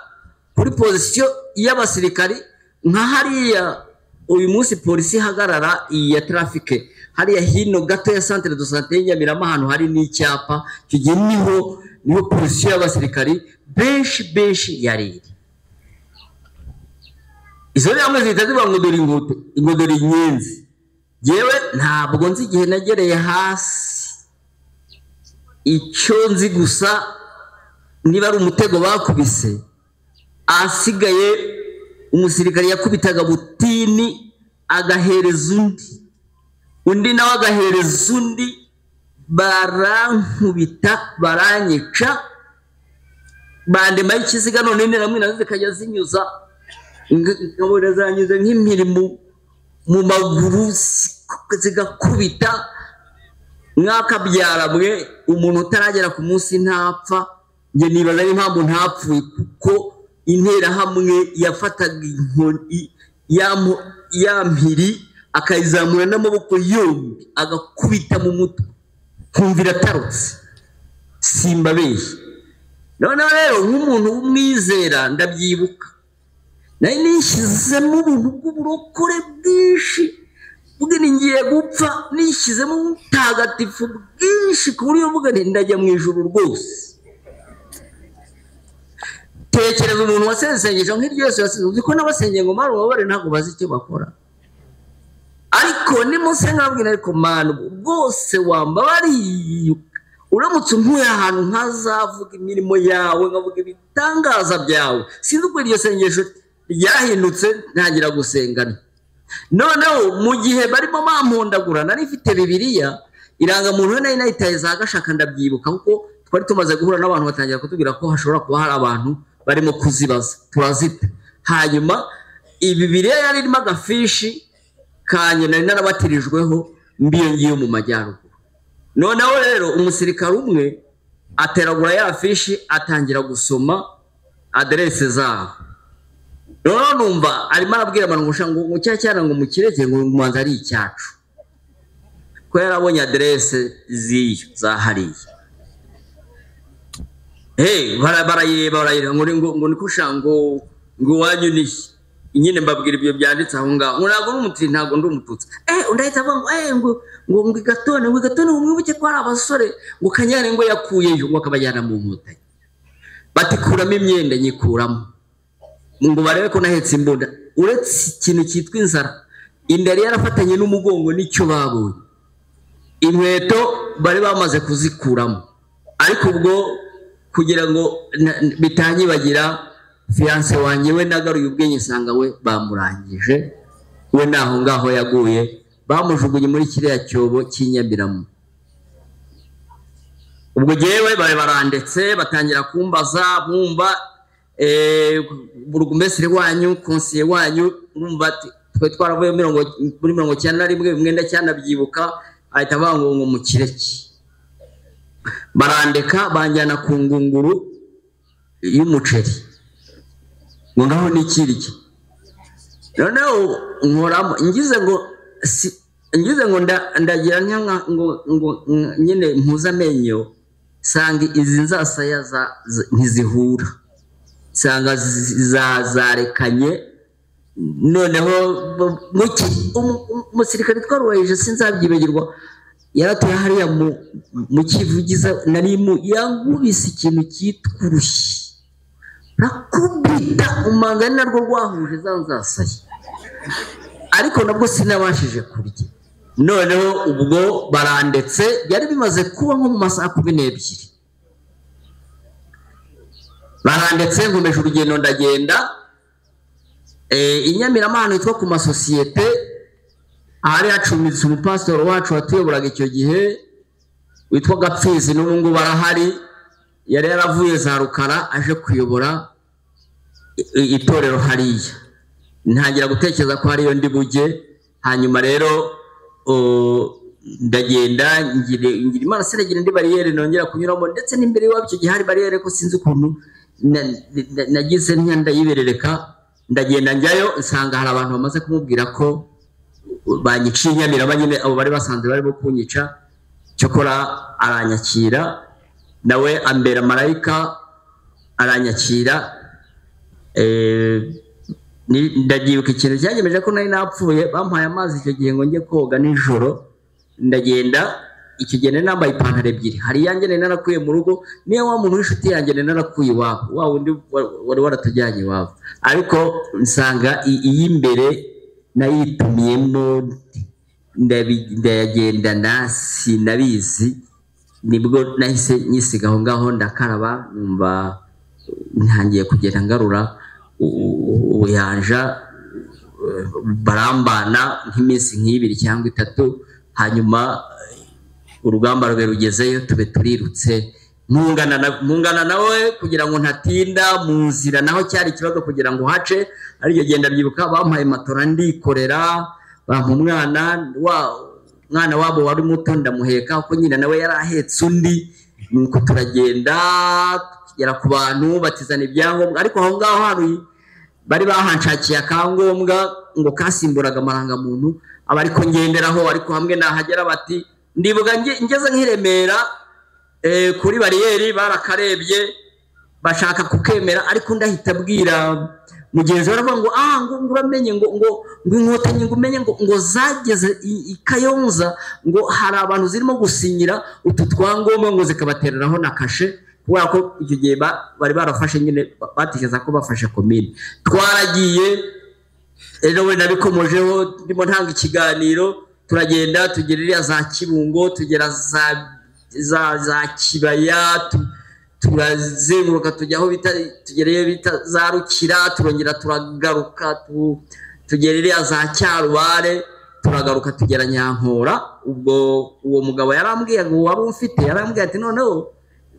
kuri pozisiyo y'abasirikari nka hariya uyu munsi polisi ihagarara iya trafike hariya hino gato ya centre de santé y'Inyamirama, ahantu hari n'icyapa. Icyo gihe niho polisi y'abasirikari benshi benshi yari iri. Izo nterahamwe zihita zivuga ngo dore inkoto, ngo dore inyenzi. Yewe ntabwo nzi igihe nagereye hasi, icyo nzi gusa niba ari umutego bakubise, asigaye umusirikari yakubitaga butini agahereza undi, undi nawe agahereza undi, barankubita baranyica, bandema y'ikiziga. None interahamwe nazo zikajya zinyuza, nkabona zanyuze nk'impiri mu maguru zigakubita. Mwakabyara mwe, umuntu utaragera ku munsi ntapfa. Njye nibaza n'impamvu ntapfuye, kuko interahamwe yafataga inkoni ya mpiri akayizamura n'amaboko yombi agakubita mu mutwe, nkumva iratarutse, simbabeshye. Noneho rero nk'umuntu w'umwizera ndabyibuka, nari nishyizemo ubuntu bw'uburokore bwinshi, ubwo ngiye gupfa nishyizemo ubutagatifu bwinshi ku buryo mvuga nti ndajya mu ijuru rwose. Tekereza umuntu wasensengeje nk'iryo Yesu yasenze, uzi ko n'abasengeye ngo mara ubabare ntabwo bazi icyo bakora. Ariko nimusenga nkabwira ariko mana rwose wambabariye, uramutse unkuye ahantu nkazavuga imirimo yawe, nkavuga ibitangaza byawe. Sinzi uko iryo sengesho ryahindutse ntangira gusengana. Noneho mu gihe barimo bampondagura, nari mfite Bibiliya, irangamuntu nari nayitaye za Gashaka, ndabyibuka kuko twari tumaze guhura n'abantu batangira kutubwira ko hashobora kuba hari abantu barimo kuzibaza, turazita. Hanyuma Bibiliya yari irimo agafishi kanjye nari narabatirijweho mbiyo ngiyo mu majyaruguru. Noneho rero umusirikare umwe ateragura ya fishi atangira gusoma aderese zabo. Noneho numva arimo arabwira abantu ngo ngo cya cyana ngo mukireke ngo mubanza ari icyacu, ko yarabonye aderese z'iyo za hariya. Barayireba barayireba ngo niko ngo ngo iwanyu ni nyine, mbabwira ibyo byanditse aho ngaho, ngo ntabwo ndi umututsi, ntabwo ndi umututsi. Undi ahita avuga ngo ngo igatone, ngo igatone, ngo mwibuke ko hari abasore ngo Kanyane ngo yakuyeyo, ngo akabajyana mu nkotanyi. Bati kuramo imyenda, nyikuramo ngo barebe ko nahetse imbunda. Uretse ikintu cyitwa inzara, inda yari yarafatanye n'umugongo nicyo babonye. Inkweto bari bamaze kuzikuramo, ariko ubwo kugira ngo bitanyibagira fiance wanjye we nagaruye ubwenge nsanga we bamurangije, we naho ngaho yaguye, bamujugunye muri kiriya cyobo cy'Inyamirama. Ubwo jyewe bari barandetse batangira kumbaza bumva burugumesire wanyu, konsiye wanyu, urumva twe twaravuye muri 91 bimwe ndacyanabyibuka, ahita avuga ngo mukireke. Barandeka banjyana ku ngunguru y'umuceri ngo ngaho nikirye. Noneho nkoramo ngize ngo ndagira ngo nyine mpuze amenyo, sanga izi nzasaya ntizihura, sanga zarekanye. Noneho umusirikare twaruwahije sinzabyibagirwa, yaratuye hariya mu Kivugiza, nari yankubise ikintu cyitwa urushyi, rakubita umanga ari narwo rwahuje za nzasaya, ariko nabwo sinabashije kurya. Noneho ubwo barandetse, byari bimaze kuba nko mu masaha 12, barandetse nkomeje urugendo ndagenda i Nyamirama hitwa ku masosiyete, ahari hacumbitse umupasitori wacu watuyoboraga icyo gihe witwa Gapfizi, n'ubu ngubu arahari, yari yaravuye za Rukara aje kuyobora itorero hariya. Ntangira gutekereza ko hariyo ndi bujye. Hanyuma rero ndagenda ngira Imana sinagira indi bariyeri nongera kunyuramo, ndetse n'imbere iwabo icyo gihe hari bariyeri ko sinzi ukuntu nagize ndayiberereka. Ndagenda njyayo nsanga hari abantu bamaze kumubwira ko banyiciye Nyamirama nyine, abo bari basanzwe barimo kunyica. Cyokora aranyakira, nawe ambera marayika aranyakira. Ndabyibuka ikintu cyanyemeje ko nari napfuye, bampaye amazi icyo gihe ngo njye koga nijoro. Ndagenda icyo gihe nari nambaye ipantaro ebyiri, hari iyanjye nari narakuye mu rugo, niyo wa muntu w'inshuti yanjye nari narakuye iwabo, wa wundi wari waratujyanye iwabo, ariko nsanga iy'imbere nayitumiyemo ndayagendana sinabizi. Nibwo nahise nyisiga aho ngaho ndakaraba, numva ntangiye kugenda ngarura ubuyanja. Barambana nk'iminsi nk'ibiri cyangwa itatu, hanyuma urugamba rwe rugezeyo tube turirutse. Mpungana nawe kugira ngo ntatinda mu nzira, naho cyari ikibazo kugira ngo hace. Ariko genda byibuka bampaye matora ndikorera, bampa umwana wabo wari muto ndamuheka, kuko nyina nawe yari ahetse undi. Nuko turagenda tugera ku bantu batizana ibyangombwa, ariko aho ngaho hari bari bahanshakiye akangombwa ngo kasimburaga amarangamuntu, aba ariko ngenderaho. Ariko hamwe nahagera bati ndibuka ngeze nk'Iremera kuri bariyeri barakarebye bashaka kukemera, ariko ndahita abwira mugenzi we aravuga ngo ngo uramenye ngo ngo inkotanyi ngo umenye ngo zageze i Kayonza, ngo hari abantu zirimo gusinyira utu twangombwa ngo zikabatereraho na kashe, kubera ko icyo gihe bari barafashe nyine batekereza ko bafashe komine. Twaragiye rero we nabikomojeho ndimo ntanga ikiganiro, turagenda tugera iriya za Kibungo, tugera za Kibaya, turazenguruka tujya aho bita tugereyo bita za Rukira, turongera turagaruka tugera iriya za Cyarubare, turagaruka tugera Nyankora. Ubwo uwo mugabo yarambwiye ngo wari umfite, yarambwiye ati noneho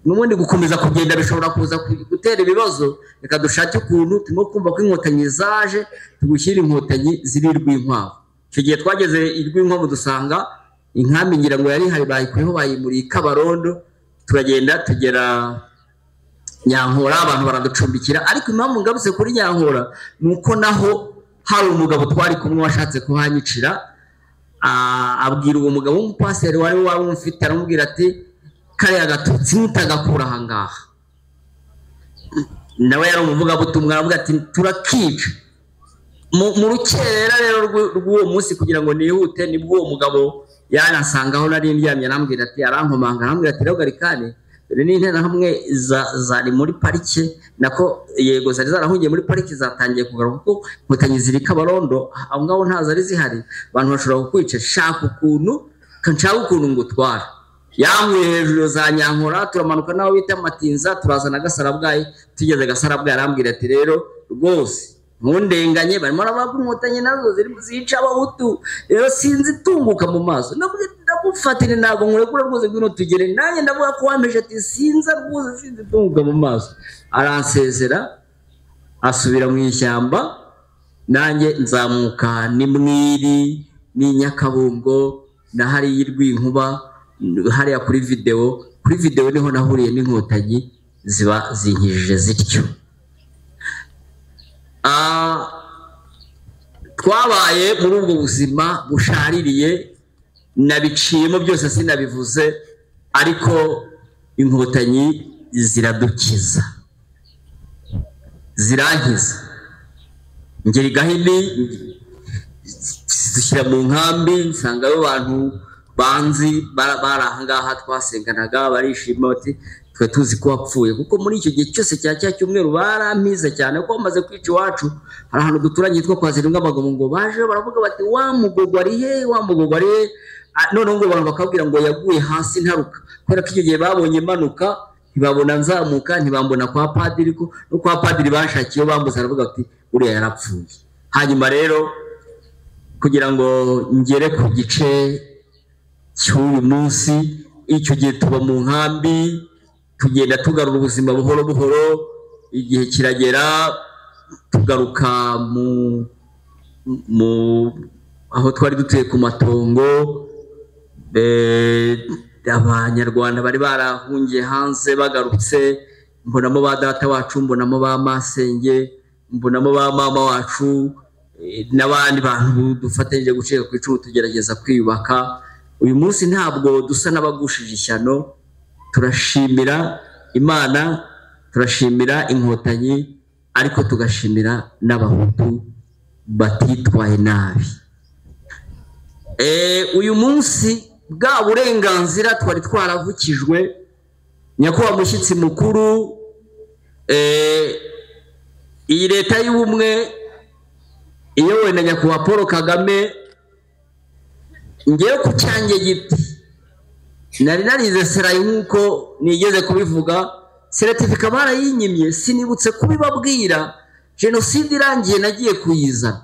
n'ubundi gukomeza kugenda bishobora kuza gutera ibibazo, reka dushake ukuntu turimo kumva ko inkotanyi zaje tugushyira inkotanyi ziri Rwinkwavu. Icyo gihe twageze i Rwinkwavu dusanga inkambi ngira ngo yari ihari bayikuyeho bayimuriye i Kabarondo. Turagenda tugera Nyankora, abantu baraducumbikira. Ariko impamvu ngarutse kuri Nyankora ni uko naho hari umugabo twari kumwe washatse kuhanyicira, abwira uwo mugabo w'umupasiteri wari wamufite, aramubwira ati kariya gatutsi nutagakura aha ngaha. Nawe yari umuvugabutumwa, aravuga ati turakica. Mu rukerera rero rw'uwo munsi kugira ngo nihute, nibwo uwo mugabo yansangaho nari ndyamye, arambwira ati, arankomanga arambwira ati rero garikane, dore n'interahamwe zari muri parike, nako yego zari zarahungiye muri parike zatangiye kugaruka, kuko inkotanyi ziri Kabarondo aho ngaho nta zari zihari, abantu bashobora kukwica, shaka ukuntu nshaka ukuntu ngutwara. Yankuye hejuru za Nyankora, turamanuka naho bita Matinza, turazana Gasarabwayi. Tugeze Gasarabwayi arambwira ati rero rwose ntundenganye, barimo baravuga inkotanyi nazo ziri zica abahutu, rero sinzi tunguka mu maso. Ndamufata ntabwo nkurekura rwose, ngwino tugere. Nanjye ndavuga ko wampeje. Ati sinza rwose, sinzi tunga mu maso. Aransezera asubira mu ishyamba, nanjye nzamuka ni Mwiri ni Nyakabungo na hariya Rwinkuba, hariya kuri video. Kuri video niho nahuriye n'inkotanyi ziba zinkijije zityo. Twabaye muri ubwo buzima bushaririye, nabiciyemo byose sinabivuze, ariko inkotanyi ziradukiza, zirankiza. Ngera i Gahini zishyira mu nkambi, nsangayo abantu banzi bari ahangaha twasenganaga, barishima bati twe tuzi ko wapfuye. Kuko muri icyo gihe cyose cya cyumweru barampize cyane, kuko bamaze kwica iwacu. Hari ahantu duturanye hitwa kwa Zirunga Abagabo, ngo baje baravuga bati wa mugogo ari he, wa mugogo ari he. Noneho ngo abantu bakabwira ngo yaguye hasi ntaruka, kubera ko icyo gihe babonye manuka ntibabona nzamuka, ntibambona kwa padiri, ko no kwa padiri bashakiye bambuze, aravuga ati uriya yarapfuye. Hanyuma rero kugira ngo ngere ku gice cy'uyu munsi, icyo gihe tuba mu nkambi, tugenda tugarura ubuzima buhoro buhoro. Igihe kiragera tugaruka mu aho twari dutuye ku matongo. Abanyarwanda bari barahungiye hanze bagarutse, mbonamo ba data wacu, mbonamo ba masenge, mbonamo ba mama wacu n'abandi bantu dufatanyije gucika ku icumu, tugerageza kwiyubaka. Uyu munsi ntabwo dusa n'abagushije ishyano, turashimira Imana, turashimira inkotanyi, ariko tugashimira n'abahutu batitwaye nabi. Uyu munsi bwa burenganzira twari twaravukijwe, nyakubahwa mushyitsi mukuru, iyi leta y'ubumwe iyobowe na nyakubahwa Paul Kagame, ngewe ku cyanjye giti nari narize serayi nk'uko nigeze kubivuga, seretifika barayinyimye, sinibutse kubibabwira. Jenoside irangiye nagiye kuyizana,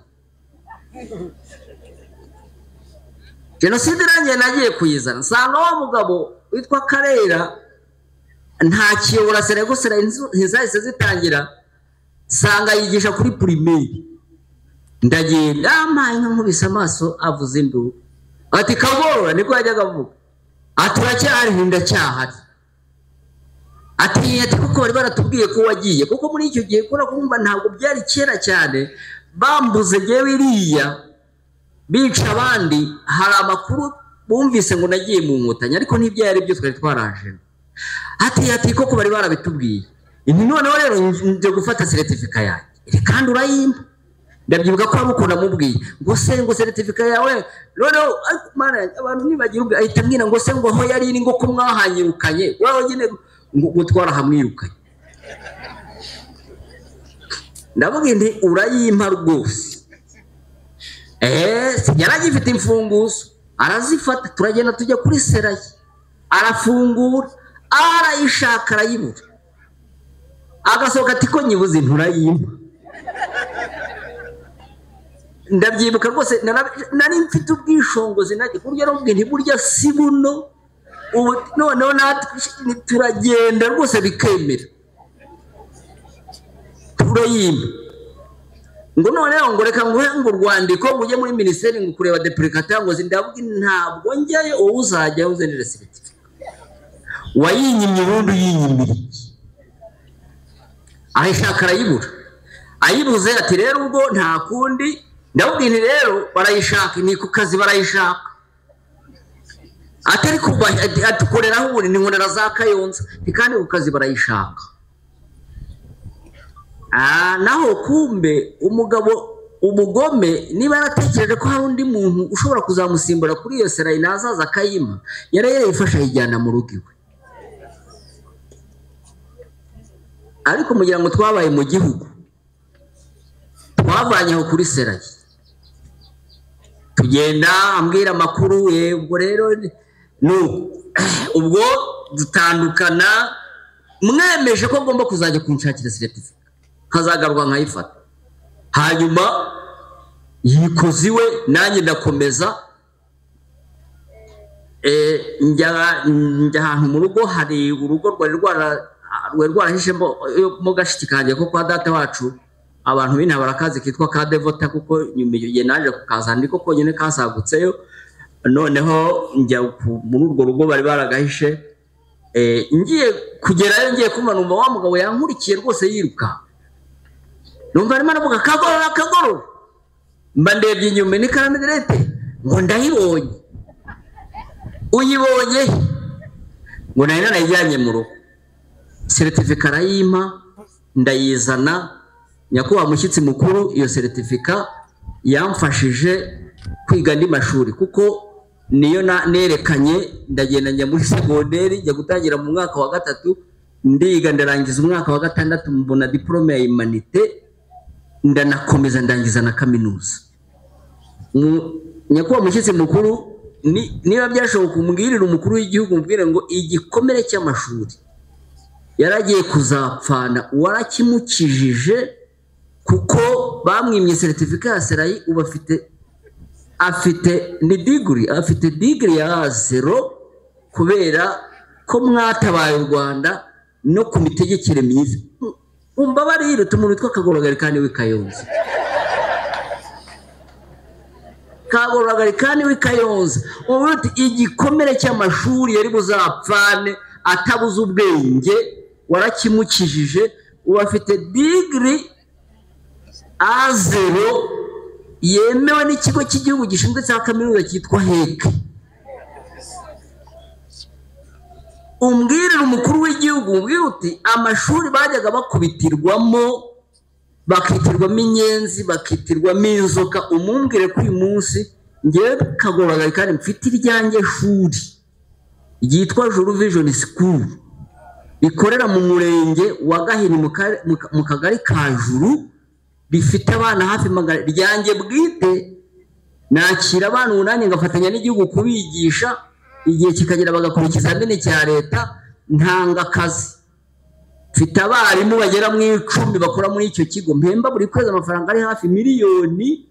jenoside irangiye nagiye kuyizana, nsanga wa mugabo witwa Karera nta kiyobora serayi, ko serayi ntizahise zitangira, nsanga yigisha kuri primaire. Ndagenda amaye nkubise amaso avuze induru ati Kagorora, niko yajyaga avuga, ati uracyahari, ndacyahari. Ati ati kuko bari baratubwiye ko wagiye, kuko muri icyo gihe kubera kumva ntabwo byari kera cyane, bambuze ngewe iriya bica abandi. Hari amakuru bumvise ngo nagiye mu nkotanyi, ariko ntibyari byo twari twaraje. Ati ati koko bari barabitubwiye. Noneho rero nje gufata seritifika yanjye, kandi urayimpa. Ndabyibuka ko ari uko namubwiye ngo se ngo seritifika yawe, noneho mana abantu nibagira ubwe ahita ambwira ngo se ngo aho yari iri ngo ko mwahanyirukanye, wowe nyine ngo twarahamwirukanye. Ndavuga nti urayimpa rwose. Yaragifite imfunguzo, arazifata, turagenda tujya kuri serayi, arafungura, arayishaka arayibura, agasohoka ati ko nyibuze nturayimpa. Ndabyibuka rwose nari mfite ubwishongozi nanjye burya n'ubwe ntiburya si buno, ubu noneho natwe turagenda rwose bikemera, turayimba. Ngo noneho ngo reka nguhe ngo urwandiko ngo ujye muri minisiteri ngo kureba depurikata, ngo ndavuga ntabwo njyayo, wowe uzajya uzanira seritifika. Wayinyimye ubundi uyinyimira iki? Ayishaka arayibura, ayibuze ati rero ubwo nta kundi. Ndababwira nti rero barayishaka, ni ku kazi barayishaka, atari atukoreraho ubundi ni nkorera za Kayonza, ni kandi ku kazi barayishaka. Naho kumbe umugabo umugome niba yaratekereje ko hari undi muntu ushobora kuzamusimbura kuri iyo serayi nazaza akayima, yari yarayifashe ayijyana mu rugo iwe. Ariko mugira ngo twabaye mu gihugu, twavanye aho kuri serayi, tugenda ambwira amakuru. Ubwo rero ubwo dutandukana, mwemeje ko ngomba kuzajya kunshakira seritifika nkazagaruka nkayifata. Hanyuma yikoze iwe, nanjye ndakomeza. Njya ahantu mu rugo, hari urugo rwari rwarahishemo mo gashiki kanjye ko kwa data wacu, abantu b'inaha barakazi kitwa ka Devota, kuko nyuma icyo gihe naje kukazana niko konyine kasagutseyo. Noneho njya muri urwo rugo bari baragahishe. Ngiye kugerayo, ngiye kumva numva wa mugabo yankurikiye rwose yiruka, numva arimo aravuga kagorora kagorora. Mba ndebye inyuma ni karamiderete, ngo ndayibonye. Uyibonye? Ngo nari narayijyanye mu rugo. Seritifika arayimpa, ndayizana. Nyakubahwa mushyitsi mukuru, iyo seritifika yamfashije kwiga andi mashuri, kuko niyo nerekanye. Ndagenda njya muri segonderi, njya gutangira mu mwaka wa 3, ndiga ndarangiza umwaka wa 6, mbona diplome ya humanité, ndanakomeza ndangiza na kaminuza. Nyakubahwa mushyitsi mukuru, niba byashoboka umbwirire umukuru w'igihugu, umbwire ngo igikomere cy'amashuri yaragiye kuzapfana warakimukijije, kuko bamwimye seritifika ya serayi, ubu afite ni degree, afite degree ya 0, kubera ko mwatabaye u Rwanda no ku mitegekere myiza. Umbabarire, umuntu witwa Kagorora w'i Kayonza, Kagorora w'i Kayonza, ubu igikomere cy'amashuri yari buzapfane atabuze ubwenge warakimukijije, ubu afite degree A0 yemewe n'ikigo cy'igihugu gishinzwe cya kaminuza cyitwa HEC. Umbwirire umukuru w'igihugu, umbwire uti amashuri bajyaga bakubitirwamo, bakitirwamo inyenzi, bakitirwamo inzoka, umumbwire ko uyu munsi ngewe Kagorora kandi mfite iryanjye shuri ryitwa Juru Vision School, rikorera mu murenge wa Gahini mu kagari ka Juru, rifite abana hafi 100, ryanjye bwite. Nakira abana 8 ngafatanya n'igihugu kubigisha, igihe kikagera bagakora ikizamini cya leta, ntanga akazi. Mfite abarimu bagera mu 10 bakora muri icyo kigo, mpemba buri kwezi amafaranga ari hafi miliyoni.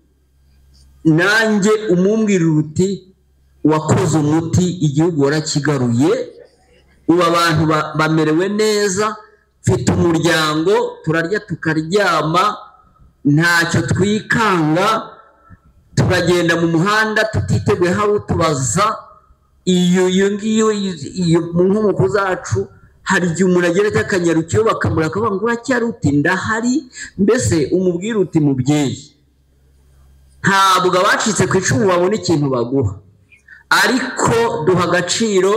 Nanjye umumbwira uti wakoze umuti, igihugu warakigaruye, ubu abantu bamerewe neza, mfite umuryango, turarya tukaryama, ntacyo twikanga, turagenda mu muhanda tutiteguye hari utubaza. Iyo ngiyo iyo mu nkomoko zacu hari igihe umuntu agera akanyarukiyo bakamura akavuga ngo uracyari uti ndahari. Mbese umubwira uti mubyeyi, ntabwo abacitse ku icumu babona ikintu baguha, ariko duha agaciro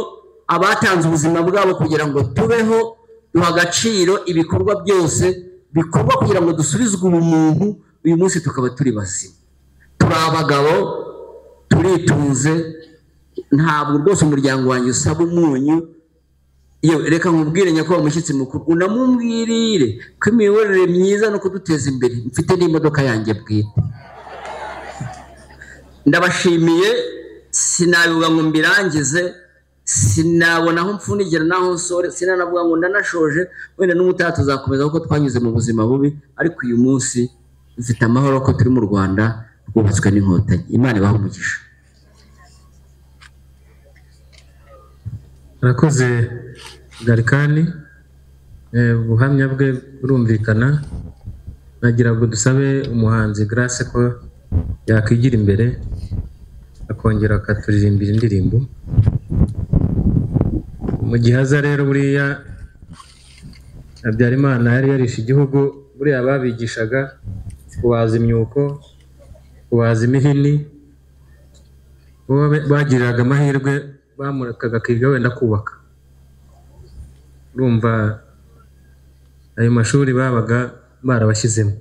abatanze ubuzima bwabo kugira ngo tubeho, duha agaciro ibikorwa byose bikorwa kugira ngo dusubizwe ubumuntu, uyu munsi tukaba turi bazima, turi abagabo, turitunze. Ntabwo rwose umuryango wanjye usaba umunyu. Yewe reka nkubwire nyakubahwa mushyitsi mukuru, unamubwirire ko imiyoborere myiza no kuduteza imbere, mfite n'imodoka yanjye bwite. Ndabashimiye, sinabivuga ngo mbirangize, sinabona aho mfunigira naho nsore, sinanavuga ngo ndanashoje, wenda n'umutaha tuzakomeza kuko twanyuze mu buzima bubi, ariko uyu munsi mfite amahoro ko turi mu Rwanda rwubatswe n'Inkotanyi. Imana ibahe umugisha. Arakoze Garikani, ubuhamya bwe burumvikana. Nagira ngo dusabe umuhanzi Grace ko yakwigira imbere akongera akaturirimbira indirimbo. Mu gihe aza rero, buriya Habyarimana yari yarishe igihugu, buriya babigishaga kubaza imyuko, kubaza imihini, bagiriraga amahirwe bamurekaga akiga wenda kubaka. Urumva ayo mashuri babaga barabashyizemo.